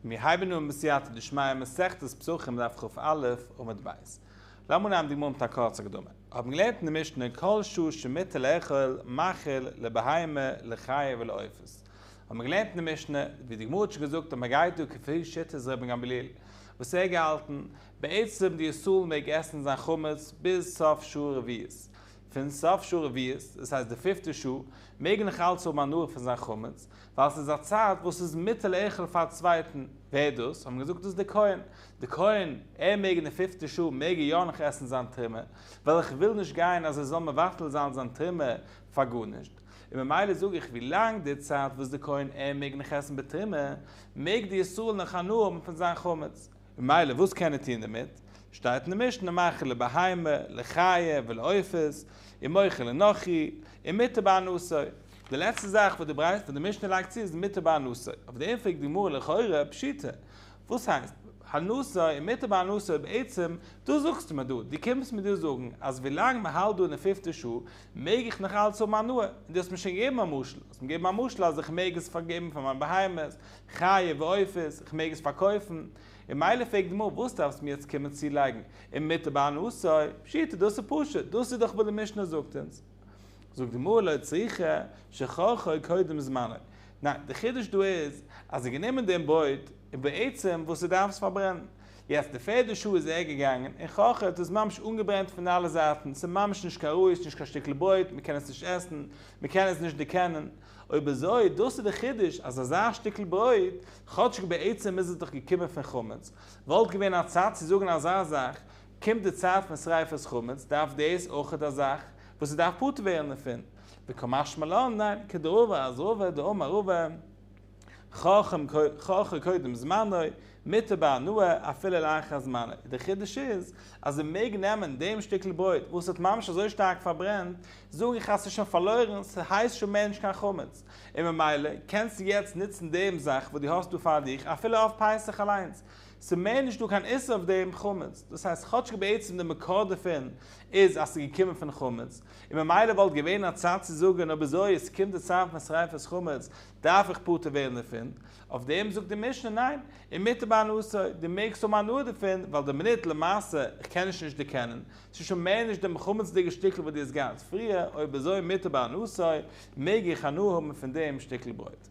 מיר הייבן אן בסייעתא דשמיא מסכת פסחים דף כ"א עמוד ב'. לאמיר נעמען די גמרא מיט א קורצע הקדמה. האבן געלערנט אין די משנה כל שעה שמותר לאכול מאכיל לבהמה לחיה ולעופות. האבן מיר געלערנט אין די משנה ווי די גמרא האט שוין געזאגט אז מען גייט דא כפי שיטת רבן גמליאל וואס ער האט געהאלטן בעצם די ישראל מעג עסן זיין חמץ ביז סוף שעה רביעית. פון סוף שעה רביעית, דאס הייסט די פיפטע שעה, מעג נאך אלץ האבן הנאה פון זיין חמץ, ווייל ס'איז א צייט וואס איז מותר לאכול פאר א צווייטן, ווער דאס? האבן געזאגט דאס איז דער כהן, דער כהן, ער מעג אין די פיפטע שעה מעג ער יא נאך עסן זיין תרומה, ווייל איך וויל נישט גיין אז ער זאל מבטל זיין זיין תרומה פאר גארנישט, און ממילא זאג איך ווי לאנג די צייט וואס דער כהן ער מעג נאך עסן בתרומה, מעג די ישראל נאך הנאה האבן פון זיין חמץ. ממילא וואס קען ער טון דערמיט? שטייט אין די משנה מאכיל לבהמה, לחיה ולעופות, ומוכר לנכרי, ומותר בהנאתו. די לעצטע זאך וואס די ברייתא וואס די משנה לייגט צו איז מותר בהנאתו. אויף דעם פרעגט די גמרא לכאורה פשיטא, וואס הייסט הנאתו ומותר בהנאתו בעצם דאס זאגסטו מיר דא, דו קומסט מיר דא זאגן אז ווילאנג מען האלט דא אין די פיפטע שעה מעג איך נאך אלץ האבן הנאה, און דו האסט מיר שוין געגעבן א משל, האסט מיר געגעבן א משל אז איך מעג עס פארגעבן פאר מיין בהמות, חיה ועופות, איך מעג עס פארקויפן, און מילא פרעגט די גמרא וואס דארפסטו מיר יעצט קומען צולייגן ומותר בהנאתו, פשיטא דאס איז פשוט, דאס איז דאך וואס די משנה זאגט אונז. זאגט די גמרא לא צריכא שחרכו קודם זמנו, ניין די חידוש דא איז אז ער גענומען דעם ברויט און בעצם וואס ער דארף עס פארברענען, יעצט די פערדע שעה איז ער געגאנגען און חרכו האט עס ממש אנגעברענט פון אלע זייטן, ס'איז ממש נישט קיין ראוי, ס'איז נישט קיין שטיקל ברויט, מ'קען עס נישט עסן, מ'קען עס נישט דערקענען, אויב אזוי, דאס איז די חידוש אז אזא שטיקל ברויט, כאטשיג בעצם איז עס דאך געקומען פון חמץ, וואלט געווען א צד צו זאגן אזא זאך, קומט די צייט פון שריפת חמץ, דארף דאס אויכעט א זאך וואס עס דארף פטור ווערן דערפון. וקא משמע לן, ניין, כדרבא אז רבא דאמר רבא, חרכו קודם זמנו, מותר בהנאה אפילו לאחר זמנו. די חידוש איז אז ער מעג נעמען דעם שטיקל ברויט וואס האט ממש אזוי שטארק פארברענט, זאג איך אז ס'איז שוין פארלוירן, ס'הייסט שוין מער נישט קיין חמץ, און ממילא קענסטו יעצט נוצן דעם זאך וואס דו האסט דא פאר דיך אפילו אויף פסח אליינס, ס'איז מער נישט דא קיין איסור אויף דעם חמץ, דאס הייסט כאטשיג בעצם די מקור דערפון איז אז ס'איז געקומען פון חמץ, און ממילא וואלט געווען א צד צו זאגן אויב אזוי עס קומט די צייט פון שריפת חמץ דארף איך פטור ווערן דערפון, אויף דעם זאגט די משנה ניין, ומותר בהנאתו, דו מעגסט האבן הנאה דערפון, ווייל די מינוט למעשה, איך קען עס נישט דערקענען, ס'איז שוין מער נישט דעם חמצ'דיגע שטיקל וואס דו האסט געהאט פריער, אויב אזוי מותר בהנאתו, מעג איך הנאה האבן פון דעם שטיקל ברויט.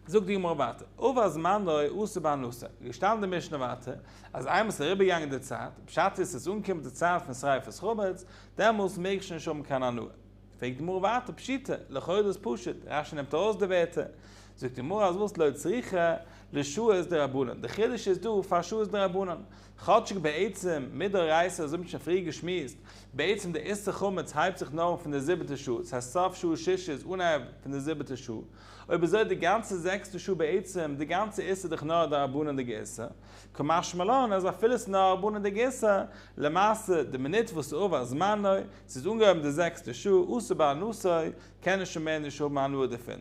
זאגט די גמרא ווייטער, עבר זמנו אסור בהנאתו, איז געשטאנען די משנה ווייטער, אז איינמאל ס'איז אריבערגעגאנגען די צייט, פשט איז ס'איז אנגעקומען די צייט פון שריפת חמץ, דעמאלס מעג איך שוין נישט האבן קיין הנאה. פרעגט די גמרא ווייטער פשיטא, לכאורה איז דאס פשוט, רש"י נעמט ארויס די ווערטער, זאגט די גמרא אז וואס לא צריכא לשעות דרבנן, די חידוש איז דא פאר שעות דרבנן, כאטשיג בעצם מדאורייתא אזוי האט מען שוין פריער געשמועסט, בעצם די איסור חמץ הייבט זיך נאר אן פון די זיבעטע שעה, ס'הייסט סוף שעה שישית איז אנהייב פון די זיבעטע שעה, אויב אזוי די גאנצע זעקסטע שעה בעצם, די גאנצע איסור איז דאך נאר א דרבנן'דיגע איסור, קא משמע לן אז אפילו ס'איז נאר א רבנן'דיגע איסור, למעשה די מינוט וואס ס'עבר זמנו, ס'איז אנגעהויבן די זעקסטע שעה, אסור בהנאתו, קען ער שוין מער נישט האבן הנאה דערפון.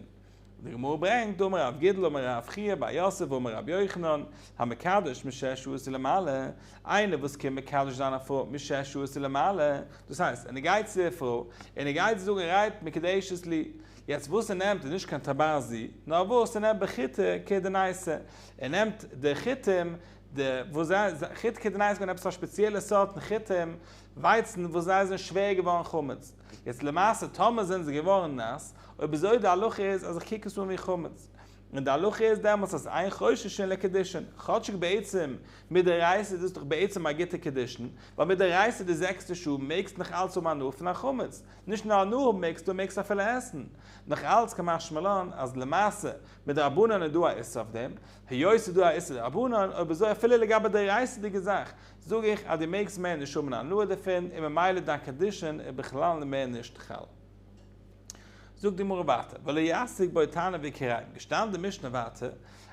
די גמרא ברענגט, דאמר רב גידל אמר רב חייא בר יוסף אמר רבי יוחנן, המקדש משש שעות ולמעלה, איינער וואס קומט מקדש זיין א פרוי משש שעות ולמעלה, דאס הייסט, און ער גייט צו די פרוי, און ער גייט זאגן הרי את מקודשת לי, יעצט וואס ער נעמט איז נישט קיין טבעת זו, נאר וואס ער נעמט בחיטי כדנייתא, ער נעמט די חיטים, די וואס זיי, חיטי כדנייתא איז געווען עפעס א שפעציעלע סארט חיטים, ווייצן וואס זיי זענען שווער געווארן חמץ. יעצט למעשה טאמער זענען זיי געווארן נאס, אויב אזוי די הלכה איז אז איך קוק עס אן ווי חמץ. און די הלכה איז דעמאלטס אז אין חוששין לקידושין, כאטשיג בעצם מדאורייתא איז דאס דאך בעצם א גוטע קידושין, ווייל מדאורייתא די זעקסטע שעה מעגסט נאך אלץ האבן הנאה פון א חמץ, נישט נאר הנאה האבן מעגסטו, מעגסט אפילו עסן. נאך אלץ קא משמע לן אז למעשה מדרבנן איז דא א איסור אויף דעם, היות ס'איז דא א איסור דרבנן, אויב אזוי אפילו לגבי דאורייתא'דיגע זאך, זאג איך אז דו מעגסט מער נישט האבן הנאה דערפון און ממילא דיין קידושין איז בכלל מער נישט חל. זאגט די גמרא ווייטער, ולא יסיק בו תנור וכיריים, געשטאנען די משנה ווייטער,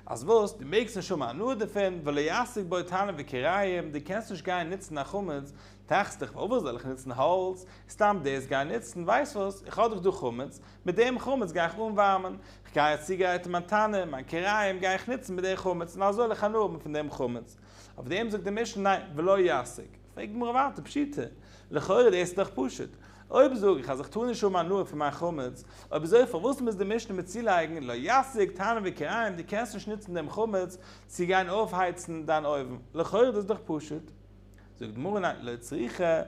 אז וואס, דו מעגסט נישט האבן הנאה דערפון, ולא יסיק בו תנור וכיריים, דו קענסט נישט גיין נוצן א חמץ, טראכסט דיך פארוואס זאל איך נוצן האלץ, סתם דאס גיין נוצן, ווייסט וואס, איך האב דאך דא חמץ, מיט דעם חמץ גיי איך אנווארמען, איך גיי יעצט צוגרייטן מיין תנור, מיין כיריים גיי איך נוצן מיט די חמץ, און אזוי וועל איך הנאה האבן פון דעם חמץ. אויף דעם זאגט די משנה ניין, ולא יסיק. פרעגט די גמרא ווייטער, פשיטא, לכאורה דאס איז דאך פשוט. אויב זאג איך אז איך טאר נישט האבן הנאה פון מיין חמץ, אויב אזוי פארוואס מוז די משנה מיר צולייגן לא יסיג תנור וכירים דו קענסט נישט נוצן דעם חמץ צו גיין אויפהייצן דיין אויוון, לכאורה דאס איז דאך פשוט. זאגט די גמרא ניין, לא צריכא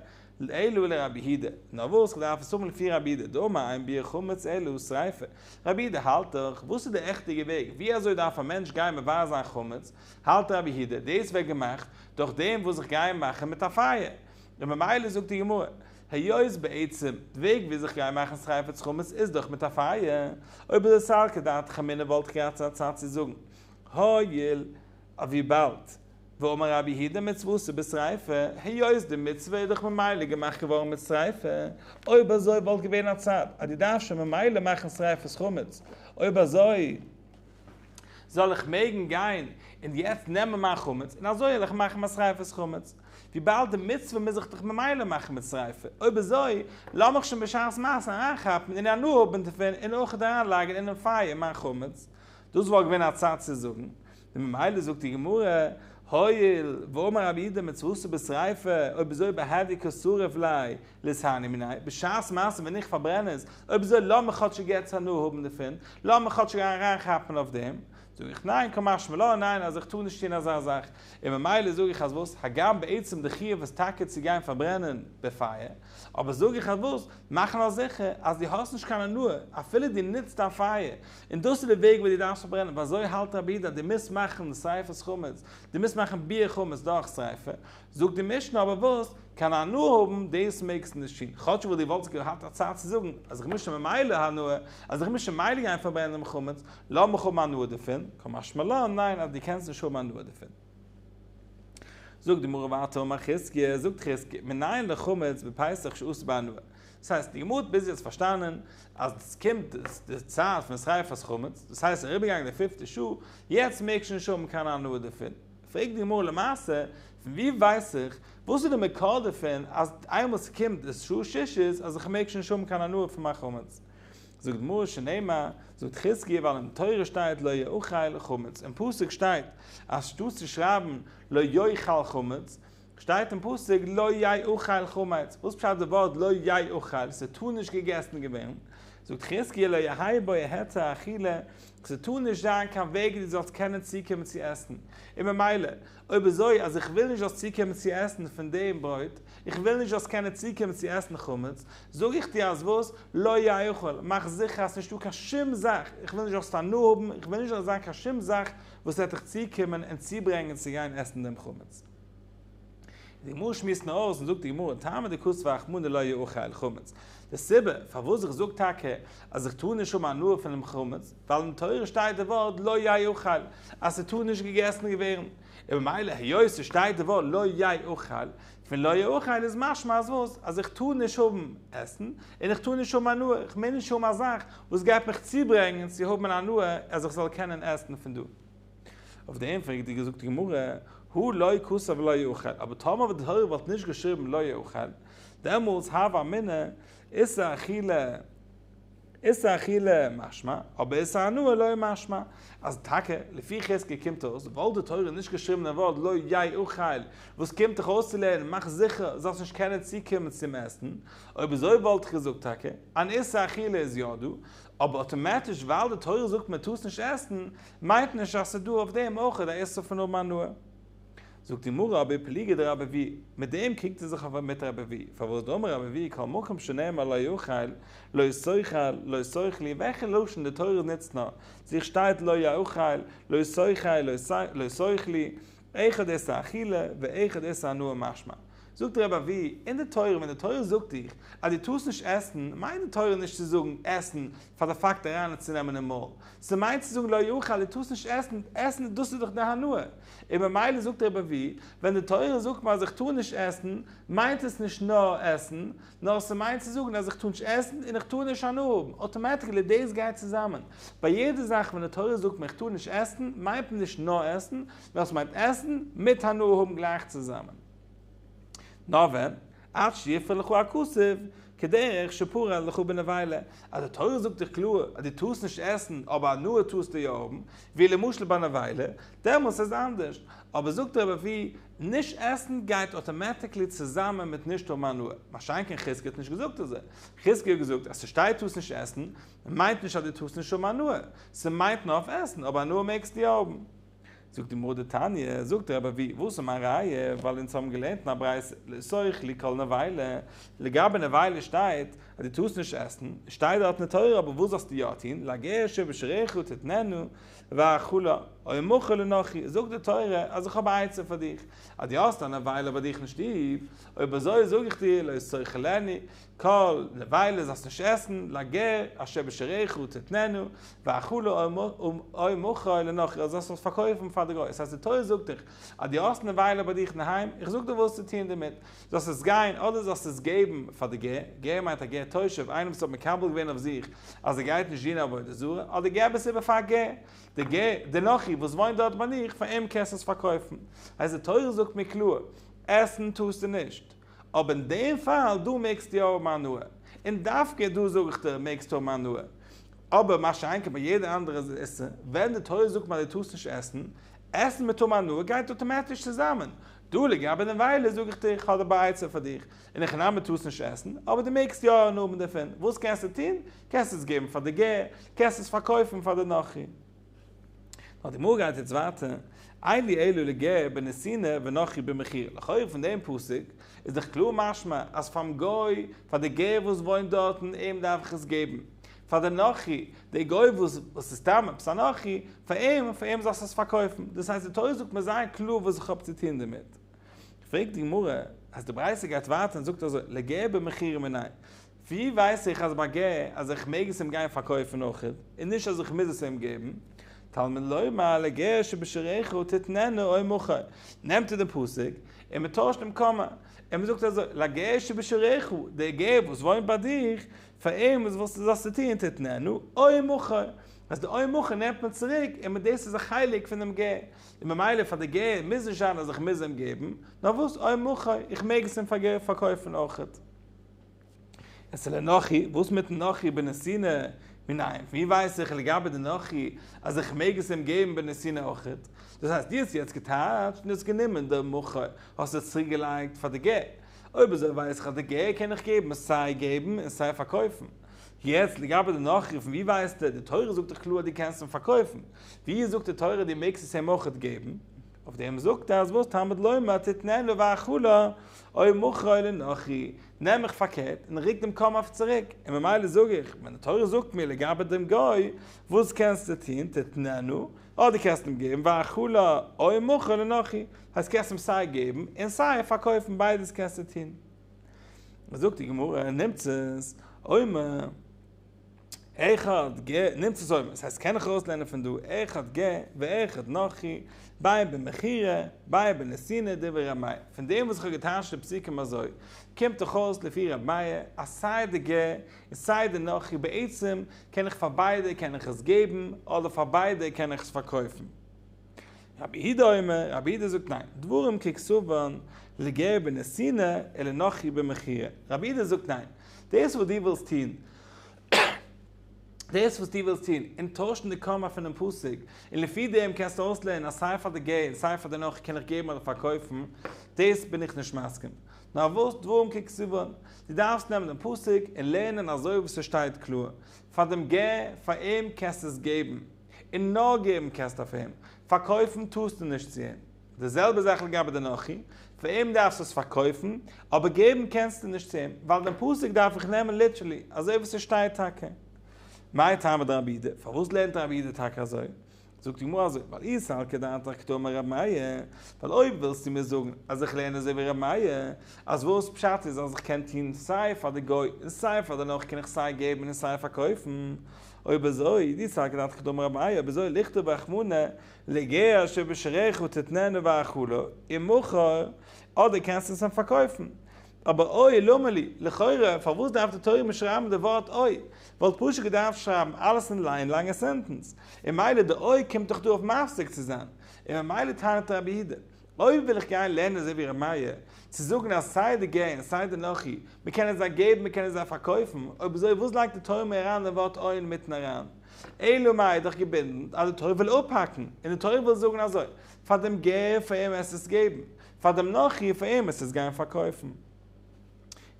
אלא לרבי יהודה, נאר וואס כ'דארף עס האבן לפי רבי יהודה, דאמר אין ביעור חמץ אלא שריפה, רבי יהודה האלט דאך, וואס איז די עכטיגע וועג, ווי אזוי דארף א מענטש גיין מבער זיין חמץ, האלט רבי יהודה, דאס ווערט געמאכט דורך דעם וואס איך גיי מאכן מיט א פייער, און ממילא זאגט די גמרא, היות בעצם די וועג ווי אזוי איך גיי מאכן שריפת חמץ איז דאך מיט א פייער, אויב איז עס סלקא דעתך אמינא וואלט איך געהאט א צד צו זאגן, הואיל וויבאלד ואמר רבי יהודה מצותה בשריפה, היות די מצוה איז דאך ממילא געמאכט געווארן מיט שריפה, אויב אזוי וואלט געווען א צד אז דו דארפסט שוין ממילא מאכן שריפת חמץ, אויב אזוי זאל איך מעגן גיין און יעצט נעמען מיין חמץ און אזוי וועל איך מאכן מיין שריפת חמץ, וויבאלד די מצוה מוז איך דאך ממילא מאכן מיט שריפה, אויב אזוי לאמיך שוין בשעת מעשה אריינכאפן און הנאה האבן דערפון און אויך אריינלייגן אינעם פייער מיין חמץ, דאס וואלט געווען א צד צו זאגן, און ממילא זאגט די גמרא, הואיל ואמר רבי יהודה מצותה בשריפה, אויב אזוי בהדי קא שריף ליה ליתהני מיניה, בשעת מעשה ווען איך פארברען עס, אויב אזוי לאמיך כאטשיג יעצט הנאה האבן דערפון, לאמיך כאטשיג אריינכאפן אויף דעם, זאג איך ניין קא משמע לן ניין אז איך טאר נישט טון אזא זאך, און ממילא זאג איך אז וואס, הגם בעצם די חיוב איז טאקע צו גיין פארברענען בפייער, אבער זאג איך אז וואס, מאך נאר זיכער אז דו האסט נישט קיין הנאה אפילו דו נוצט דיין פייער, און דאס איז די וועג ווי דו דארפסט פארברענען, ווייל אזוי האלט רבי יהודה אז דו מוזט מאכן שריפת חמץ, דו מוזט מאכן ביעור חמץ דורך שריפה, זאגט די משנה אבער וואס, קיין הנאה האבן, דאס מעגסטו נישט טון, כאטש וואס דו וואלטסט געהאט א צד צו זאגן אז איך מוז שוין ממילא הנאה, אז איך מוז שוין ממילא גיין פארברענען דעם חמץ, לאמיך האבן הנאה דערפון, קא משמע לן, ניין אז דו קענסט נישט האבן הנאה דערפון. זאגט די גמרא ווייטער אמר חזקיה, זאגט חזקיה, מנין לחמץ בפסח שאסור בהנאה? דאס הייסט, די גמרא האט ביז יעצט פארשטאנען אז עס קומט די צייט פון שריפת חמץ, דאס הייסט אריבערגעגאנגען די פיפטע שעה, יעצט מעגסטו נישט האבן קיין הנאה דערפון. פרעגט די גמרא למעשה, פון ווי ווייס איך, וואס איז די מקור דערפון אז איינמאל ס'קומט די שעה שישית אז איך מעג שוין נישט האבן קיין הנאה פון מיין חמץ? זאגט די גמרא שנאמר, זאגט חזקיה ווייל אין תורה שטייט לא יאכל חמץ, אין פסוק שטייט אז שטאט צו שרייבן לא יאכל חמץ, שטייט אין פסוק לא יאכל חמץ, וואס פשט די ווארט לא יאכל, ס'טאר נישט געגעסן געווערן? זאגט חזקיה לא יהא בו היתר אכילה, ס'טאר נישט זיין קיין וועג דו זאלסט קענען צוקומען צו עסן, און ממילא אויב אזוי אז איך וויל נישט זאלסט צוקומען צו עסן פון דעם ברויט, איך וויל נישט זאלסט קענען צוקומען צו עסן חמץ, זאג איך דיר אז וואס? לא יאכל, מאך זיכער אז ס'נישטא קיין שום זאך, איך וויל נישט זאלסט הנאה האבן, איך וויל נישט זאל זיין קיין שום זאך וואס וועט דיך צוקומען און צוברענגען צו גיין עסן דעם חמץ. די גמרא שמועסט נאר אויס און זאגט די גמרא, טעמא דכתב רחמנא לא יאכל חמץ, די סיבה פארוואס איך זאג טאקע אז איך טאר נישט האבן הנאה פונעם חמץ, ווייל אין תורה שטייט די ווארט לא יאכל, אז ס'טאר נישט געגעסן געווערן, און ממילא היות ס'שטייט די ווארט לא יאכל, פון לא יאכל איז משמע אז וואס? אז איך טאר נישט האבן עסן, און איך טאר נישט האבן הנאה, איך מעג נישט האבן א זאך וואס גייט מיך צוברענגען צו האבן הנאה אז איך זאל קענען עסן פון דא. אויף דעם פרעגט די געזאגט די גמרא, הא לא כתב לא יאכל, אבער טאמער די תורה וואלט נישט געשריבן לא יאכל, דעמאלטס הוה אמינא איסור אכילה, איסור אכילה משמע, אבער איסור הנאה לא משמע. אז טאקע, לפי חזקיה קומט אויס, וואלט די תורה נישט געשריבן דעם ווארט לא יאכל, וואס קומט דיך אויסצולערנען, מאך זיכער זאלסט נישט קענען צוקומען צום עסן, אויב אזוי וואלט איך געזאגט טאקע, אן איסור אכילה איז יא דא, אבער אטאמאטיש ווייל די תורה זאגט מען טאר עס נישט עסן, מיינט נישט אז ס'איז דא אויף דעם אויך א איסור פון האבן הנאה. זאגט די גמרא אבער פליגא דרבי אבהו, מיט דעם קריגט ער זיך אבער מיט רבי אבהו, פארוואס דאמר רבי אבהו כל מקום שנאמר לא יאכל, לא תאכל, לא תאכלו, וועלכע לשון די תורה נוצט נאר, זיך שטייט לא יאכל, לא תאכל, לא תאכלו, אחד איסור אכילה ואחד איסור הנאה משמע. זאגט רבי אבהו, אין די תורה ווען די תורה זאגט דיך אז דו טארסט נישט עסן, מיינט די תורה נישט צו זאגן עסן פאר די פאקט אריינצונעמען אין מויל, ס'מיינט צו זאגן לא יאכל דו טארסט נישט עסן, עסן דאס איז דאך די הנאה, און ממילא זאגט רבי אבהו, ווען די תורה זאגט מיר אז איך טאר נישט עסן, מיינט עס נישט נאר עסן, נאר ס'מיינט צו זאגן אז איך טאר נישט עסן און איך טאר נישט הנאה האבן, automatically דאס גייט צוזאמען. ביי יעדע זאך ווען די תורה זאגט מיר איך טאר נישט עסן, מיינט מען נישט נאר עסן, נאר ס'מיינט עסן מיט הנאה האבן גלייך צוזאמען. נאר ווען, עד שיפרה לך הכתוב. כדרך שפרע לך בנבילה, אז די תורה זאגט דיך קלאר אז דו טארסט נישט עסן אבער הנאה טארסטו יא האבן, ווי למשל ביי נבילה, דעמאלס איז אנדערש. אבער זאגט רבי אבהו, נישט עסן גייט automatically צוזאמען מיט נישט האבן הנאה. מה שאין כן חזקיה האט נישט געזאגט אזוי. חזקיה האט געזאגט אז ס'שטייט טארסט נישט עסן, מיינט נישט אז דו טארסט נישט האבן הנאה. ס'מיינט נאר אויף עסן, אבער הנאה מעגסטו יא האבן. זאגט די גמרא דתניא, זאגט רבי אבהו, וואס איז מיין ראיה, ווייל אונז האבן געלערנט אין א ברייתא, לא תאכלו כל נבילה, לגבי נבילה שטייט אז דו טארסט נישט עסן, שטייט דארט אין די תורה, אבער וואס זאלסטו יא טון, לגר שבשעריך תתננה והאכלה, או מכור לנכרי, זאגט די תורה אז איך האב א עצה פאר דיך, אז דו האסט א נבילה ביי דיך אין שטוב, אויב אזוי זאג איך דיר, לא תאכלנו, כל נבילה זאלסט נישט עסן, לגר אשר בשעריך תתננה, והאכלה או מכור לנכרי, זאלסט עס פארקויפן פאר די גוי. עס הייסט די תורה זאגט דיך אז דו האסט נבילה ביי דיך אינדערהיים, איך זאג דיר וואס צו טון דערמיט, זאלסט עס גיין אדער זאלסט עס געבן פאר די גר, גר מיינט א גר תושב, איינער וואס האט מקבל געווען אויף זיך אז ער גייט נישט דינען עבודה זרה, אדער געב עס איבער פאר א גר, די גר, די נכרי וואס וואוינט דארט ביי דיך, פאר אים קענסטו עס פארקויפן. הייסט די תורה זאגט מיר קלאר, עסן טארסטו נישט. אבער אין דעם פאל דא מעגסטו יא האבן הנאה, און דווקא דא זאג איך דיר מעגסטו האבן הנאה, אבער מה שאין כן ביי יעדע אנדערע איסור, ווען די תורה זאגט מיר אז דו טארסט נישט עסן, עסן מיט האבן הנאה גייט אויטאמאטיש צוזאמען, דא לגבי נבילה זאג איך דיר איך האב דערביי עצה פאר דיך, אין הכי נמי טארסט נישט עסן, אבער דו מעגסט יא הנאה האבן דערפון, וואס קענסטו טון? קענסט עס געבן פאר די גר, קענסט עס פארקויפן פאר די נכרי. נאר די גמרא גייט יעצט ווייטער, אין לי אלא לגר בנתינה ונכרי במכירה, לכאורה פון דעם פסוק איז דאך קלאר משמע אז פארן גוי, פאר די גר וואס וואוינט דארטן, אים דארף איך עס געבן, פאר די נכרי, די גוי וואס וואס איז סתם עפעס א נכרי, פאר אים, פאר אים זאלסטו עס פארקויפן, דאס הייסט די תורה זאגט מיר זייער קלאר וואס איך האב צו טון דערמיט. פרעגט די גמרא, אז די ברייתא גייט ווייטער און זאגט אזוי, לגר במכירה מנין, ווי ווייס איך אז ביי גר אז איך מעג עס אים גיין פארקויפן אויכעט, און נישט אז איך מוז עס אים געבן? תלמוד לומר לגר שבשעריך תתננה או מכור, נעמט ער דעם פסוק און מען טוישט דעם קאמע, און מען זאגט אזוי, לגר שבשעריך, דער גר וואס וואוינט ביי דיך, פאר אים איז וואס זאלסטו טון, תתננה או מכור, אז די או מכור נעמט מען צוריק און דאס איז א חלק פון דעם גר, און ממילא פאר די גר מוז נישט זיין אז איך מוז אים געבן, נאר וואס או מכור, איך מעג עס אים פארקויפן אויכעט. עס איז לנכרי, וואס מיטן נכרי בנתינה מנין? ווי ווייס איך לגבי די נכרי אז איך מעג עס אים געבן בנתינה אויכעט? דאס הייסט דו האסט יעצט געטייטשט און האסט גענומען די מכור האסט עס צוריק געלייגט פאר די גר, אויב אזוי ווייס איך אז די גר קען איך געבן סיי געבן און סיי פארקויפן. יעצט לגבי די נכרי פון ווי ווייסטו? די תורה זאגט דאך קלאר אז דו קענסט אים פארקויפן, ווי זאגט די תורה דו מעגסט עס אים אויכעט געבן? אויף דעם זאגט ער אז וואס תלמוד לומר תתננה והאכלה או מכור לנכרי, נעם איך פארקערט און רוק דעם קאמע אויף צוריק, און ממילא זאג איך, ווען די תורה זאגט מיר לגבי דעם גוי, וואס קענסטו טון, תתננה, אדער קענסטו אים געבן והאכלה או מכור לנכרי, הייסט קענסט אים סיי געבן און סיי פארקויפן ביידעס קענסטו טון. זאגט די גמרא, נמצאת אומר. אחד גר, נמצאת אומר, עס הייסט קען איך ארויסלערנען פון דא, אחד גר ואחד נכרי, בין במכירה, בין בנתינה דברי ר' מאיר. פון דעם וואס איך האב געטייטשט די פסוקים אזוי, קומט דאך אויס לפי ר' מאיר, אז סיי די גר און סיי די נכרי בעצם קען איך פאר ביידע קען איך עס געבן, אדער פאר ביידע קען איך עס פארקויפן. רבי יהודה אומר, רבי יהודה זאגט ניין, דברים ככתבן לגר בנתינה ולנכרי במכירה. רבי יהודה זאגט ניין, דאס וואס דו ווילסט טון, דאס וואס דו ווילסט טון, און טוישן די קאמע פונעם פסוק, און לפי דעם קענסטו אויסלערנען אז סיי פאר די גר און סיי פאר די נכרי קען איך געבן אדער פארקויפן, דאס בין איך נישט מסכים. נאר וואס, דברים ככתבן, דו דארפסט נעמען דעם פסוק און לערנען אזוי ווי ס'שטייט קלאר. פאר דעם גר, פאר אים קענסטו עס געבן. און נאר געבן קענסטו אויף אים, פארקויפן טארסטו נישט צו אים. די זעלבע זאך לגבי די נכרי, פאר אים דארפסטו עס פארקויפן, אבער געבן קענסטו נישט צו אים, ווייל דעם פסוק דארף איך נעמען literally, אזוי ווי ס'שטייט טאקע. מאי טעמא דרבי יהודה, פארוואס לערנט רבי יהודה טאקע אזוי? זאגט די גמרא אזוי, ווייל אי סלקא דעתך כדאמר רבי מאיר, ווייל אויב ווילסטו מיר זאגן אז איך לערן אזוי ווי רבי מאיר, אז וואס פשט איז אז איך קען טון סיי פאר די גוי און סיי פאר די נכרי קען איך סיי געבן און סיי פארקויפן, אויב אזוי, אי סלקא דעתך כדאמר רבי מאיר, אויב אזוי לכתוב רחמנא לגר אשר בשעריך תתננה והאכלה, ומכור, אדער קענסטו עס אים פארקויפן. אבער או למה לי, לכאורה פארוואס דארף די תורה מיר שרייבן די ווארט או? וואלט פשוט געדארפט שרייבן אלעס אין איין לאנגע sentence. און מילא די או קומט דאך דא אויף מפסיק צו זיין. און ממילא טענה'ט רבי יהודה. אויב וויל איך גיין לערנען אזוי ווי ר' מאיר, צו זאגן אז סיי די גר און סיי די נכרי, מען קען עס זיי געבן מען קען עס זיי פארקויפן, אויב אזוי וואס לייגט די תורה מיר אריין די ווארט או אינמיטן אריין? אלא מאי איז דאך געבינדן אז די תורה וויל אפהאקן, און די תורה וויל זאגן אזוי, פאר דעם גר פאר אים עס עס געבן, פאר דעם נכרי פאר אים עס עס גיין פארקויפן.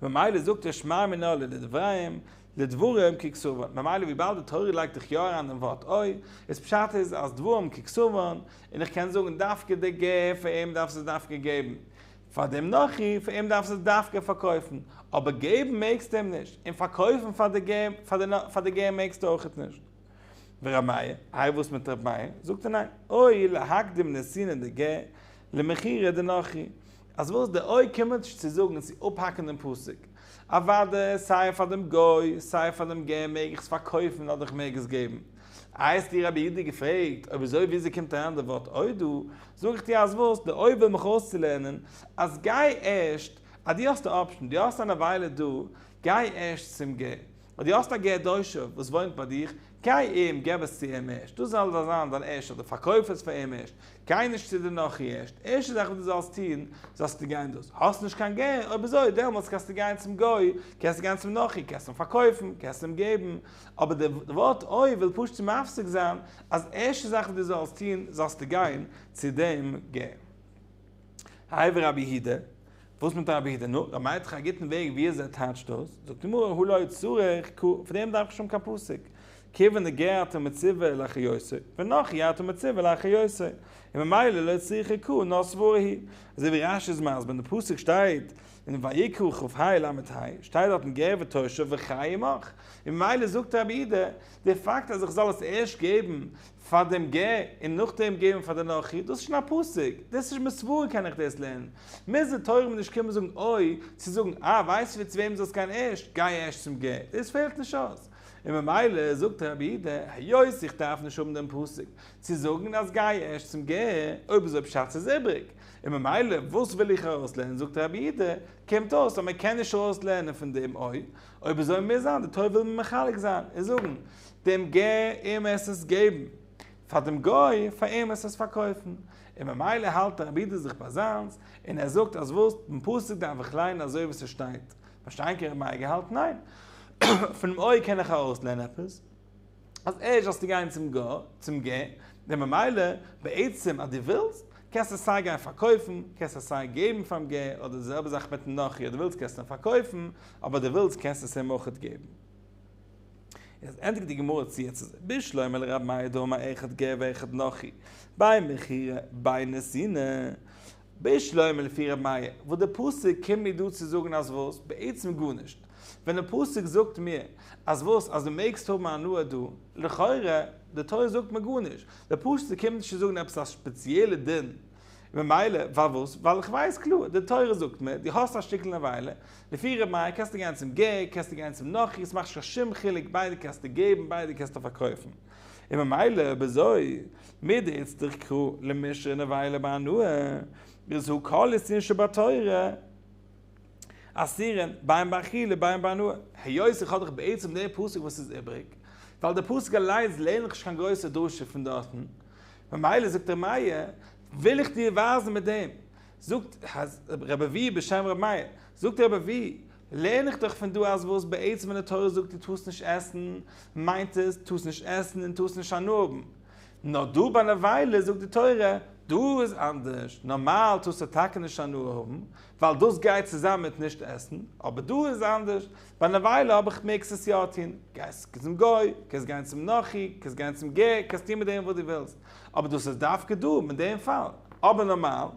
ממילא זאגט ער שמע מינה לדברים לדברים ככתבן, ממילא וויבאלד די תורה לייגט דאך יא אריין דעם ווארט או, איז פשט איז אז דברים ככתבן, און איך קען זאגן דווקא די גר פאר אים דארפסט עס דווקא געבן, פאר דעם נכרי פאר אים דארפסט עס דווקא פארקויפן, אבער געבן מעגסטו אים נישט, און פארקויפן פאר די גר פאר די גר מעגסטו אויכעט נישט. ור' מאיר, איי וואס מיט ר' מאיר? זאגט ער ניין, או להקדים נתינה דגר למכירה דנכרי, אז וואס די או קומט נישט צו זאגן צו אפהאקן דעם פסוק, אוודאי סיי פאר דעם גוי סיי פאר דעם גר מעג איך עס פארקויפן אדער איך מעג עס געבן. איי האסט דיר רבי יהודה געפרעגט אויב אזוי וויאזוי קומט אריין די ווארט או דא, זאג איך דיר אז וואס, די או וויל מיך אויסצולערנען אז גיי ערשט, אז דו האסט די option, דו האסט א נבילה דא, גיי ערשט צום גר. אויב דו האסט א גר תושב וואס וואוינט ביי דיך, גיי אים, געב עס צו אים ערשט, דאס זאל זיין דיין ערשטע, אדער פארקויף עס פאר אים ערשט, גיי נישט צו די נכרי ערשט, ערשטע זאך וואס דו זאלסט טון, זאלסטו גיין דאס, האסט נישט קיין גר, אויב אזוי, דעמאלטס קענסטו גיין צום גוי, קענסטו גיין צום נכרי, קענסט אים פארקויפן, קענסט אים געבן, אבער די ווארט או וויל פשוט מפסיק זיין, אז ערשטע זאך וואס דו זאלסט טון, זאלסטו גיין צו דעם גר. היי ורבי יהודה, וואס מיט רבי יהודה? נו, רבי מאיר האט דאך א גוטן וועג ווי אזוי ער טייטשט דאס, זאגט די גמרא, הא לא צריך קרא, פאר דעם דארף איך נישט האבן קיין פסוק, כיוון דגר אתה מצווה להחיותו, ונכרי אתה מצווה להחיותו, און ממילא לא צריכא קרא נאר סברא היא. אזוי ווי רש"י איז מסביר, אין די פסוק שטייט אין ויקרא כ"ה ל"ה, שטייט דארטן גר ותושב וחי עמך, און ממילא זאגט רבי יהודה, די פאקט אז איך זאל עס ערשט געבן פאר דעם גר און נאכדעם געבן פאר די נכרי, דאס איז שוין א פסוק, דאס איז מסברא קען איך דאס לערנען, מוז די תורה מיר נישט קומען זאגן אוי, צו זאגן אה ווייסט ווי צו וועם זאלסט גיין ערשט, גיי ערשט צום גר, דאס פעלט נישט אויס. און ממילא זאגט רבי יהודה, היות איך דארף נישט האבן דעם פסוק צו זאגן אז גיי ערשט צום גר, אויב אזוי פשט ס'איז איבריג, און ממילא וואס וויל איך ארויסלערנען זאגט רבי יהודה, קומט אויס אז מען קען נישט ארויסלערנען פון דעם אוי, אויב אזוי מוז זיין די תורה וויל מיר מחלק זיין און זאגן דעם גר אים עס עס געבן, פאר דעם גוי פאר אים עס עס פארקויפן, און ממילא האלט רבי יהודה זיך ביי זיינס, און ער זאגט אז וואס, דעם פסוק דארף איך ליינען אזוי ווי ס'שטייט, מה שאין כן רבי מאיר געהאלטן ניין, פונעם או קען איך ארויסלערנען עפעס, אז ערשט זאלסטו גיין צום גר, צום גר, און ממילא בעצם אז דו ווילסט, קענסטו סיי גיין פארקויפן, קענסט עס סיי געבן פאר'ן גר, אדער די זעלבע זאך מיט'ן נכרי, אז דו ווילסט קענסטו אים פארקויפן, אבער דו ווילסט קענסטו עס אים אויכעט געבן. יעצט ענדיגט די גמרא צו יעצט איז בשלמא לרב מאיר דאמר אחד גר ואחד נכרי, בין מכירה בין נתינה, בשלמא לפי רב מאיר, וואס די פסוק קומט מיר דא צו זאגן אז וואס? בעצם גארנישט. ווען די פסוק זאגט מיר אז וואס? אז דו מעגסט האבן הנאה דא, לכאורה, די תורה זאגט מיר גארנישט. די פסוק קומט נישט צו זאגן עפעס א ספעציעלע דין. ממילא, פארוואס? ווייל איך ווייס קלאר, די תורה זאגט מיר, דו האסט א שטיקל נבילה, לפי ר' מאיר קענסטו גיין צום גר, קענסטו גיין צום נכרי, עס מאכט נישט קיין שום חילוק, ביידע קענסטו געבן, ביידע קענסטו פארקויפן. און ממילא אויב אזוי, מדאיצטריך קרא למישרי נבילה בהנאה, איז הא כל איסורין שבתורה אסורין, בין באכילה בין בהנאה. היות איך האב דאך בעצם דער פסוק וואס איז איבריג, ווייל דער פסוק אליינס לערן איך נישט קיין גרויסע דרשה פון דארטן, ממילא זאגט ר' מאיר, וויל איך דיר ווייזן מיט דעם, זאגט רבי אבהו בשם ר' מאיר, זאגט רבי אבהו, לערן איך דאך פון דא אז וואס בעצם ווען די תורה זאגט דו טארסט נישט עסן, מיינט עס טארסט נישט עסן און טארסט נישט הנאה האבן. נאר דא ביי נבילה זאגט די תורה, דא איז אנדערש, נארמאל טארסטו טאקע נישט הנאה האבן, ווייל דאס גייט צוזאמען מיט נישט עסן, אבער דא איז אנדערש, ביי נבילה האב איך מעגסט עס יא טון, גייסט צום גוי, קענסט גיין צום נכרי, קענסט גיין צום גר, קענסט טון מיט דעם וואס דו ווילסט, אבער דאס איז דווקא דא מיט דעם פאל, אבער נארמאל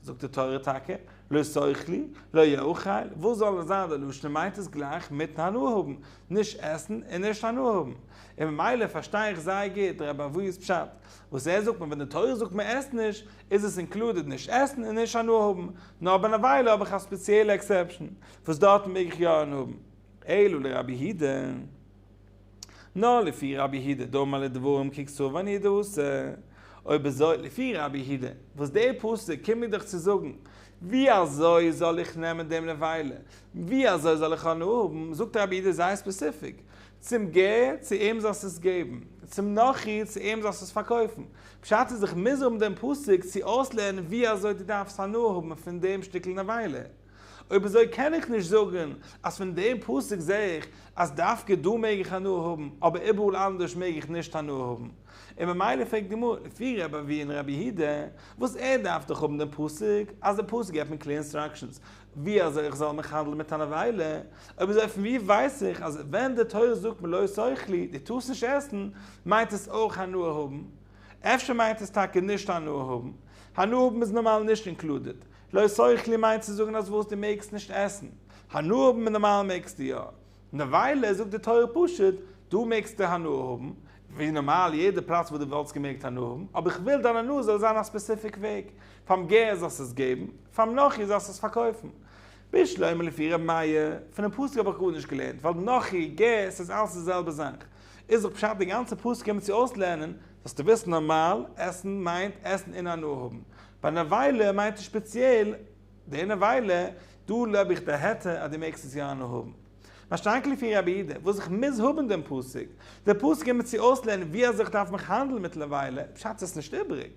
זאגט די תורה טאקע, לא תאכלו, לא יאכל, וואס זאל עס זיין די לשון מיינט עס גלייך מיטן הנאה האבן, נישט עסן און נישט הנאה האבן. און ממילא פארשטיי איך זייער גוט רבי אבוה'ס פשט, וואס ער זאגט מיר ווען די תורה זאגט מען עסט נישט, איז עס included נישט עסן און נישט הנאה האבן, נאר ביי נבילה האב איך א ספעציעלע exception, וואס דארטן מעג איך יא הנאה האבן. אלא לרבי יהודה. נאר לפי רבי יהודה דאמר לדברים ככתבן הוא דאתא, אויב אזוי לפי רבי יהודה, וואס דער פסוק קומט מיר דאך צו זאגן, ווי אזוי זאל איך נעמען דעם נבילה, ווי אזוי זאל איך הנאה האבן, זאגט רבי יהודה זייער specific, צום גר, צו אים זאלסטו עס געבן, צום נכרי צו אים זאלסטו עס פארקויפן. פשט איז איך מוז האבן דעם פסוק צו אויסלערנען ווי אזוי דו דארפסט הנאה האבן פון דעם שטיקל נבילה. אויב אזוי קען איך נישט זאגן אז פון דעם פסוק זע איך אז דווקא דא מעג איך הנאה האבן אבער איבעראל אנדערש מעג איך נישט הנאה האבן. און ממילא פרעגט די גמרא, לפי רבי אבהו און רבי יהודה, וואס ער דארף דאך האבן דעם פסוק, אז דער פסוק געבט מיר clear instructions ווי אזוי איך זאל מיך האנדלן מיט א נבילה, אויב אזוי פון ווי ווייס איך אז ווען די תורה זאגט מיר לא תאכלו, דו טארסט נישט עסן, מיינט עס אויך הנאה האבן? אפשר מיינט עס טאקע נישט הנאה האבן? הנאה האבן איז נארמאל נישט included. לא תאכלו מיינט צו זאגן אז וואס? דו מעגסט נישט עסן. הנאה האבן נארמאל מעגסטו יא. נבילה זאגט די תורה פשוט, דא מעגסטו הנאה האבן, ווי נארמאל יעדע פלאץ וואס דו וואלטסט געמעגט הנאה האבן, אבער איך וויל דיין הנאה זאל זיין א specific וועג, פאר'ן גר זאלסטו עס געבן, פאר'ן נכרי זאלסטו עס פארקויפן. בשלמא לפי ר' מאיר, פונעם פסוק האב איך גארנישט געלערנט, ווייל נכרי, גר, ס'איז אלעס די זעלבע זאך. איז דאך פשט די גאנצע פסוק קומט צו אויסלערנען, זאלסטו וויסן נארמאל, עסן מיינט עסן און הנאה האבן. ביי נבילה מיינט עס שפעציעל די נבילה, דא לעב איך די היתר אז דו מעגסט עס יא הנאה האבן. מה שאין כן לפי רבי יהודה, וואס איך מוז האבן דעם פסוק, דער פסוק קומט מיר צו אויסלערנען ווי אזוי איך דארף מיך האנדלן מיט נבילה, פשט ס'איז נישט איבריג.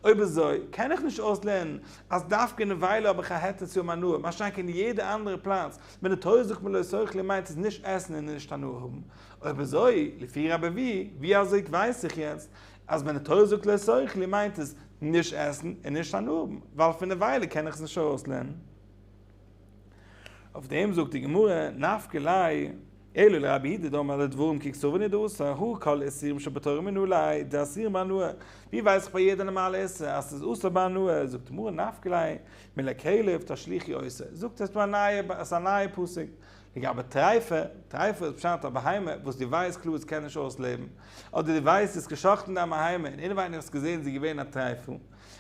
אויב אזוי, קען איך נישט אויסלערנען אז דווקא נבילה האב איך א היתר צו האבן הנאה, מה שאין כן יעדע אנדערע פלאץ, ווען די תורה זאגט מיר לא תאכלו מיינט עס נישט עסן און נישט הנאה האבן. אויב אזוי, לפי רבי אבהו, ווי אזוי ווייס איך יעצט אז ווען די תורה זאגט לא תאכלו מיינט עס נישט עסן און נישט הנאה האבן, ווייל פון נבילה קען איך עס נישט ארויסלערנען. אויף דעם זאגט די גמרא, נפקא ליה אלא לרבי יהודה דאמר לדברים ככתבן הוא דאסר, הא כל איסורים שבתורה מנא ליה דאסורים בהנאה, ווי ווייס איך ביי יעדע נארמאלע איסור אז ס'איז אסור בהנאה, זאגט די גמרא נפקא ליה מלכלב תשליכו אותו, זאגט עס דא א נייע, עס איז א נייע פסוק, לגבי טריפה, טריפה איז פשט א בהמה וואס דו ווייסט קלאר עס קען נישט אויסלעבן, אדער דו ווייסט עס געשאכטן דיין בהמה און אינעווייניג האסט געזען זי איז געווען א טריפה,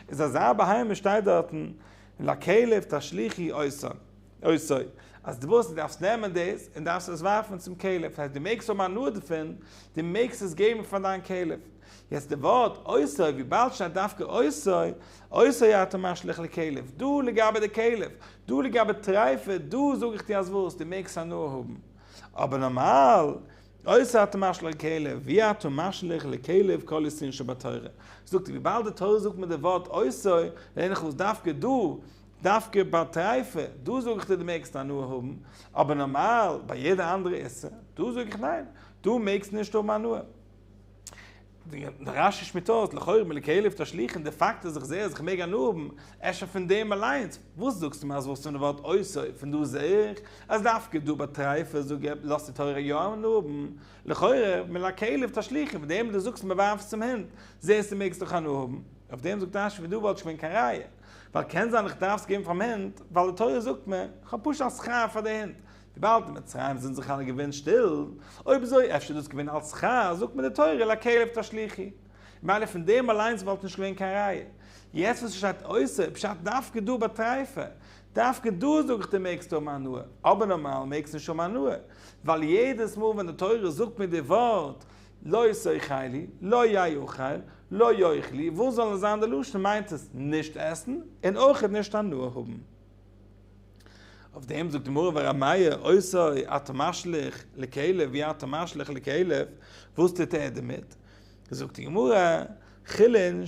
איז אזא בהמה שטייט דארטן לכלב תשליכו אותו, אז דו וואס דו דארפסט נעמען דאס און דארפסט עס ווארפן צום כלב, דאס הייסט דו מעגסט האבן הנאה דערפון, דו מעגסט עס געבן פאר דיין כלב. יעצט די ווארט אותו, וויבאלד שטייט דווקא אותו, אותו אתה משליך לכלב, דא לגבי די כלב, דא לגבי טריפה, דא זאג איך דיר אז וואס, דו מעגסט הנאה האבן. אבער נארמאל, אותו אתה משליך לכלב, ואי אתה משליך לכלב כל איסורין שבתורה. זאגט ער, וויבאלד די תורה זאגט מיר די ווארט אותו, לערן איך אויס דווקא דא, דווקא ביי טריפה, דא זאג איך דיר דו מעגסט הנאה האבן, אבער נארמאל, ביי יעדע אנדערע איסור, דא זאג איך ניין, דא מעגסט נישט האבן הנאה. דער רש"י שמועסט אויס, לכאורה מלכלב תשליכון, די פאקט אז איך זע אז איך מעג הנאה האבן, אפשר פון דעם אליינס, וואס זאגסטו מיר אז וואס פון די ווארט אותו, פון דא זע איך אז דווקא דא ביי טריפה זאג איך לאזט די תורה יא הנאה האבן, לכאורה מלכלב תשליכון, פון דעם וואס דו זאגסט מען ווארפט צום הונט, זעסטו מעגסט דאך הנאה האבן, אויף דעם זאגט רש"י פון דא וואלט נישט געווען קיין ראיה, ווייל קען זיין איך דארף עס געבן פאר'ן הונט, ווייל די תורה זאגט מיר, איך האב פשוט א שכר פאר די הונט, וויבאלד די מצריים זענען זיך אלע געווען שטיל, אויב אזוי אפשר איז דאס געווען אלס שכר, זאגט מיר די תורה לכלב תשליכון. מילא פון דעם אליינס וואלט נישט געווען קיין ראיה. יעצט וואס ס'שטייט אותו, פשט דווקא דא ביי טריפה, דווקא דא זאג איך דיר מעגסטו האבן הנאה, אבער נארמאל מעגסט נישט האבן הנאה, ווייל יעדעס מאל ווען די תורה זאגט מיר די ווארט לא תאכלו, לא יאכל, לא יאכלו, וואס זאל זיין די לשון מיינט עס נישט עסן און אויכעט נישט הנאה האבן. אויף דעם זאגט די גמרא ור' מאיר אותו אתה משליך לכלב ואי אתה משליך לכלב, וואס טוט ער דערמיט? זאגט די גמרא, חולין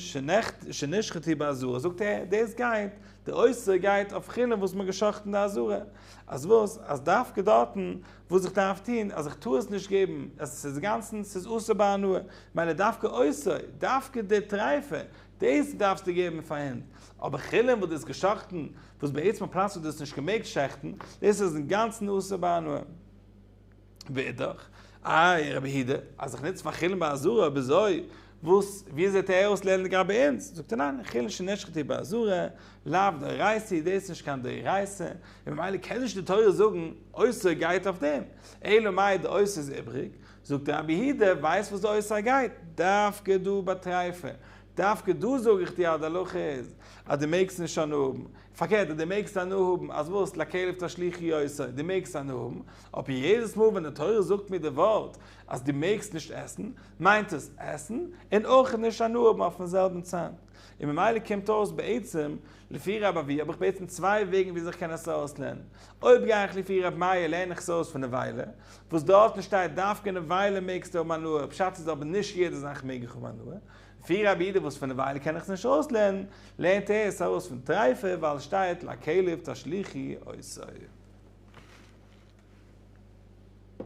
שנשחטו בעזרה, זאגט ער, דאס גייט, די אותו גייט אויף חולין וואס מען האט געשחט'ן אין די עזרה, אז וואס, אז דווקא דארטן וואס איך דארף טון, אז איך טאר עס נישט געבן, אז עס איז אינגאנצן, ס'איז אסור בהנאה, מילא דווקא אותו, דווקא די טריפה, דאס דארפסטו געבן פאר הונט, אבער חולין וואס דו האסט געשחט'ן, וואס בעצם א פלאץ וואס דו האסט נישט געמעגט שעכטן, דאס איז אינגאנצן אסור בהנאה. ואידך, איי רבי יהודה, אז איך נוץ פאר חולין בעזרה, אויב אזוי, וואס, ווי אזוי וועט ער אויסלערנען לגבי אונז? זאגט ער ניין, חולין שנשחטו בעזרה, לאו דאורייתא, דאס איז נישט קיין דאורייתא, און ממילא קען נישט די תורה זאגן, אותו גייט אויף דעם, אלא מאי די אותו איז איבריג, זאגט רבי יהודה, ווייסט וואס די אותו גייט? דווקא דא ביי טריפה. דווקא דא זאג איך דיר אז די הלכה איז אז דו מעגסט נישט הנאה האבן, פארקערט אז דו מעגסט הנאה האבן, אז וואס, לכלב תשליכו אותו, דו מעגסט הנאה האבן, אבער יעדעס מאל ווען די תורה זאגט מיר די ווארט אז דו מעגסט נישט עסן, מיינט עס עסן און אויך נישט הנאה האבן אויפן זעלבן צייט. און ממילא קומט אויס בעצם, לפי רבי אבהו האב איך בעצם צוויי וועגן וויאזוי איך קען עס אויסלערנען. אויב גיי איך לפי רבי מאיר לערן איך עס אויס פון נבילה, וואס דארטן שטייט דווקא נבילה מעגסטו האבן הנאה, פשט איז אבער נישט יעדע זאך מעג איך האבן הנאה. לפי רבי יהודה וואס פון נבילה קען איך עס נישט אויסלערנען, לערנט ער עס ארויס פון טריפה ווייל עס שטייט לכלב תשליכו אותו.